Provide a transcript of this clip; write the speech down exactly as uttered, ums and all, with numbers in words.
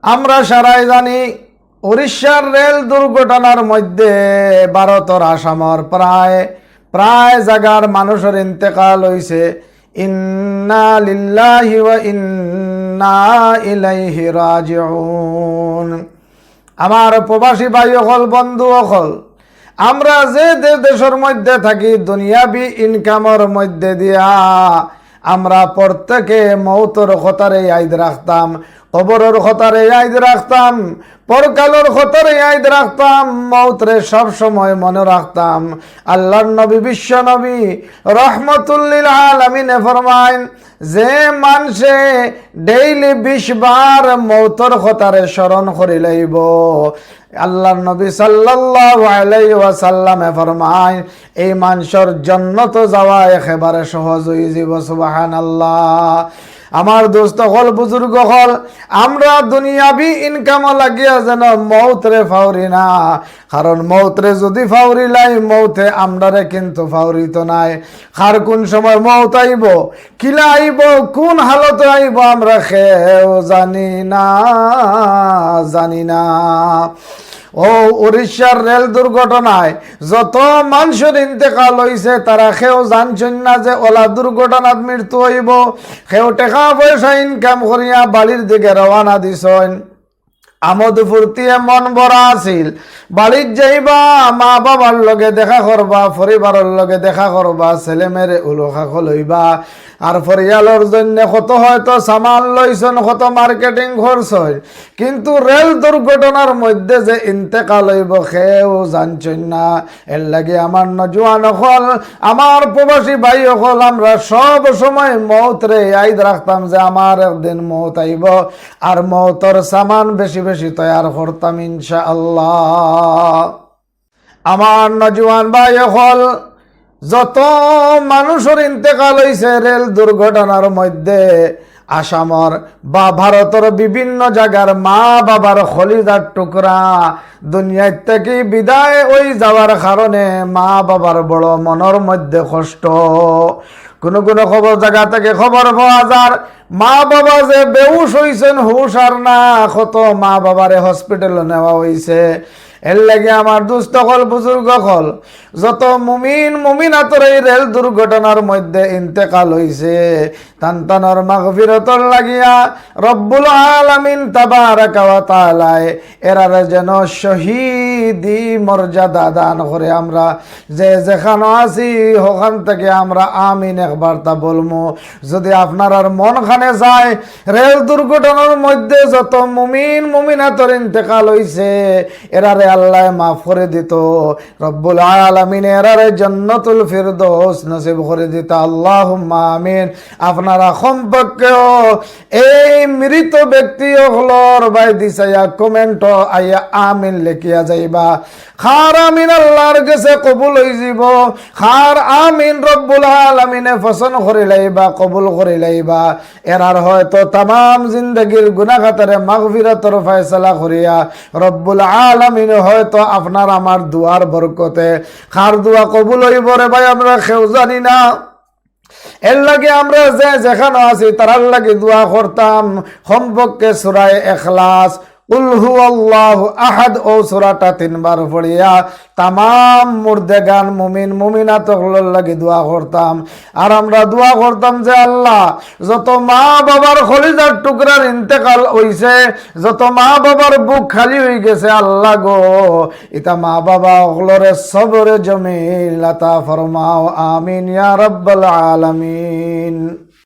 আমরা সারাই জানি, উড়িষ্যার রেল দুর্ঘটনার মধ্যে ভারতর আসামর প্রায় প্রায় জাগার মানুষর ইন্তেকাল অইছে। ইন্না লিল্লাহি ওয়া ইন্না ইলাইহি রাজিউন। আমার প্রবাসী ভাই অকল, বন্ধু অকল, আমরা যে দে-, দেশর মধ্যে থাকি, দুনিয়াবি ইনকামর মধ্যে দিয়া আমরা প্রত্যেকে মৌতর কথারে ইয়াদ রাখতাম, কবরর কথারে ইয়াদ রাখতাম, পরকালর কথারে ইয়াদ রাখতাম, মৌতরে সব সময় মনে রাখতাম। আল্লাহর নবী, বিশ্ব নবী, রহমতুল্লিল আলামিনে ফরমাইন, যে মানষে ডেইলি বিশ বার মৌতর কথারে স্মরণ করি লাইব, আল্লাহর নবী সাল্লাল্লাহু আলাইহি ওয়াসাল্লামে ফরমাইন, এই মানষর জন্নত যাওয়া একেবারে সহজ অইযিব। সুবহানাল্লাহ। আমার দোস্ত অকল, বুজুর্গ অকল, আমরা দুনিয়াবি ইনকামো লাগিয়া যেন মৌতরে ফাউরি না, কারণ মৌতরে যুদি ফাউরিলাই, মৌতে আমরারে কিন্তু ফাউরিতো নায়। কার কুন সময় মৌত আইব, কিলা আইব, কুন হালতে আইব, আমরা কেউ জানি না, জানি না। ও উড়িষ্যার রেল দুর্ঘটনায় যত মানষর ইন্তেকাল অইছে, তারা কেউ জানছইন না যে অলা দুর্ঘটনাত মৃত্যু অইব। কেউ টেকা পয়সা ইনকাম করিয়া বাড়ির দিকে রওয়ানা দিছইন, আমোদ ফুর্তিয়ে মন ভরা আছিল। বাড়িত যাইবা, মা বাবার লগে দেখা করবা, পরিবারর লগে দেখা করবা, ছেলে মেয়েরে উলু খাকল অইবা। আর পরিয়ালর জন্য কত হয়তো সামান লইছইন, কত মার্কেটিং করছইন, কিন্তু রেল দুর্ঘটনার মধ্যে যে ইন্তেকাল অইব, কেউ জানছইন না। এর লাগি আমার নজওয়ান অকল, আমার প্রবাসী ভাই অকল, আমরা সব সময় মৌতরে ইয়াদ রাখতাম যে আমার একদিন মৌত আইব, আর মৌতর সামান বেশি বেশি তৈয়ার করতাম ইনশাআল্লাহ। আমার নজওয়ান ভাই অকল, যত মানুষর ইন্তেকাল অইছে রেল দুর্ঘটনার মধ্যে, আসামর বা ভারতর বিভিন্ন জাগার মা বাবার কলিজার টুকরা দুনিয়ার থাকি বিদায় অই যাওয়ার কারণে মা বাবার বড় মনর মধ্যে কষ্ট। কুনু কুনু খবর জাগা থাকি খবর পাওয়া যার, মা বাবা যে বেহুশ অইছইন, হুশ আর না, কত মা বাবারে হসপিটালো নেওয়া অইছে। এর লাগি আমার দোস্ত অকল, বুজুর্গ অকল, যত মুমিন মুমিনাতর এই রেল দুর্ঘটনার মধ্যে ইন্তেকাল অইছে, তান তানর মাগফিরতর লাগিয়া রব্বুল আলামিন তাবারাকা ওয়া তাআলায় এরারে যেন শহীদি মর্যাদা দান করে। আমরা যে যেখানো আছি, হখান থাকি আমরা আমিন একবারতা বলমু। যুদি আপনারার মন খানে চায়, রেল দুর্ঘটনার মধ্যে যত মুমিন মুমিনাতর ইন্তেকাল অইছে, এরারে আল্লায় মাফ করে দিত। রব্বুল আলামিন এরারে জান্নাতুল ফিরদৌস নসিব করে দিতা। আল্লাহুম্মা আমিন। আপনারা কমপক্ষেও এই মৃত ব্যক্তি অকলর বায়দি চাইয়া কমেন্টো আইয়া আমিন লেখিয়া যাইবা। কার আমিন আল্লাহর গেছে কবুল অইযিব, কার আমিন রব্বুল আলামিনে পছন্দ করি লাইবা, কবুল করি লাইবা। এরার হয়তো তামাম জিন্দেগির গুনাহ খাতারে মাগফিরাতর ফয়সালা করিয়া রব্বুল আলামিন হয়তো আপনার আমার দোয়ার বরকতে কার দোয়া কবুল অইব রে ভাই, আমরা কেউ জানি না। এর লাগি আমরা যে যেখানো আছি, তারার লাগি দোয়া করতাম, কমপক্ষে সূরায়ে ইখলাস, কুল হুয়াল্লাহু আহাদ, ও সূরাটা তিনবার পড়িয়া তামাম মুর্দেগান মুমিন মুমিনাত অকলর লাগি দোয়া করতাম। আর আমরা দোয়া করতাম যে, আল্লাহ, যত মা বাবার কলিজার টুকরার ইন্তেকাল অইছে, যত মা বাবার বুক খালি অই গেছে, আল্লাহ গো, ইতা মা বাবা অকলরে সবরে জমিল আতা ফরমাও, আমিন ইয়া রাব্বাল আলামিন।